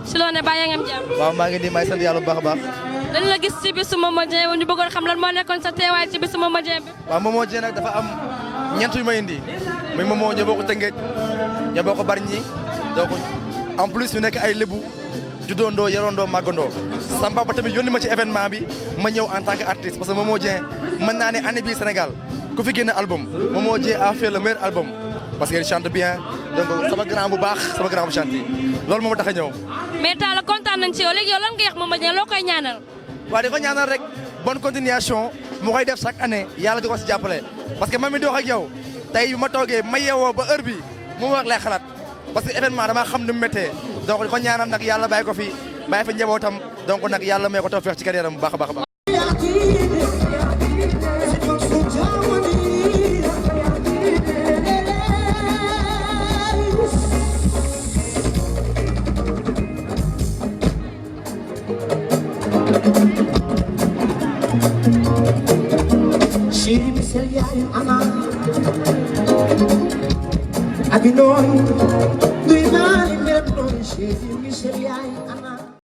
si loo ne bàyyi nga am jàmm. waaw maa ngi nii may sant yàlla bu baax a baax. dañ la gis ci bisu Momo Dieng ñu bëggoon xam lan moo nekkoon sa teewaay ci bisu Momo Dieng bi. waaw Momo Dieng nag dafa am ñeent yu ma indi muy Momo ñoo bokk Tëngéej ñoo bokk Bargny donc en plus ñu nekk ay lébu juddoondoo yarondoo màggandoo sama papa tamit yónni ma ci événement bi ma ñëw en tant que artiste parce que Momo Dieng mën naa ne année bii Sénégal ku fi génne album Momo Dieng a fait le meilleur album parce qu'il chante bien donc sama grand bu baax sama grand bu chante loolu moo ma tax a ñëw. mais Talla kontaan nañ ci yow léegi yow lan nga wax Momo Dieng loo koy ñaanal. waaw di ko ñaanal rek bonne continuation mu koy def chaque année yàlla di ko si jàppale parce que man mi di wax ak yow tey bi ma toogee ma yeewoo ba heure bi mu wax lay xalaat parce que événement dama xam ni mu méttee donc di ko ñaanal nag yàlla bàyyi ko fi bàyyi fi njabootam donc nag yàlla may ko tawfeex ci carrière am bu baax a baax a baax. Chéri bi sel yaayu ama abi nooy duy naa li mel noonu chéri bi sel yaayu ama